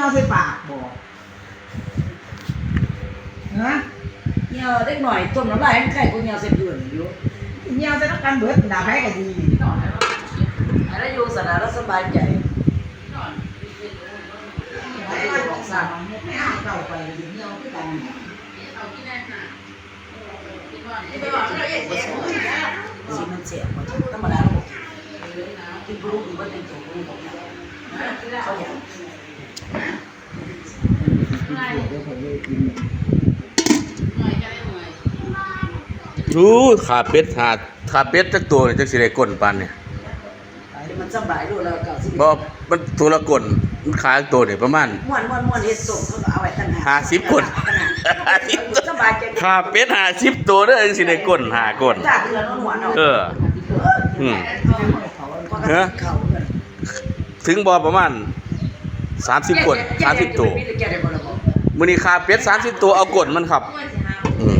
ເອົາໃສ່ປາກບໍ່? ຮະ? ຍ່ຽວເດັກນ້ອຍຕົ້ມນ້ຳລາຍ ມັນໄຄກວ່າຍ່ຽວໃສ່ພື້ນຢູ່. ຍ່ຽວໃສ່ນຳກັນເບິດ ດາໃຜກໍດີ. ອັນນັ້ນຢູ່ຊັ້ນລະ ລາວສະບາຍໃຈ. ໄປອອກສາມ ໄປຫາເຈົ້າໄປ ຍ່ຽວຄືກັນ. ຊິມັນແຊບບໍ່? ທຳມະດາລາວບໍ່ກິນ ກິນປາດຸກນີ້ບໍ່ແຕ່ງໂຕ ບໍ່ຮູ້ບໍ່ຢາກ ເຂົາຢາກ. ໂອ້ ຂາເປັດ ຫາ ຂາເປັດຈັກໂຕນີ້ ຈັ່ງຊິໄດ້ກົ້ນປານນີ້? ມັນສະບາຍໂລລະເກົ້າສິບ. ບໍ່ ມັນໂຕລະກົ້ນ ມັນຂາໂຕນີ້ປະມານ ມ່ວນໆໆ ເຮັດສົ້ມ ເຂົາກໍເອົາໄວ້ຕັ້ງ ຫ້າສິບກົ້ນ ຫ້າສິບ ສະບາຍໃຈ. ຂາເປັດຫ້າສິບໂຕເດີ ຈັ່ງຊິໄດ້ກົ້ນຫ້າກົ້ນ. ເອີ ອືມ ເອີ ເຂົາ ເອີ ເຂົາ ເອີ ເຖິງບໍ່ ປະມານສາມສິບກົ້ນ ສາມສິບໂຕ. ມື້ນີ້ຂ້າເປັດສາມສິບໂຕ ເອົາກົ້ນມັນຄັບ. ອືມ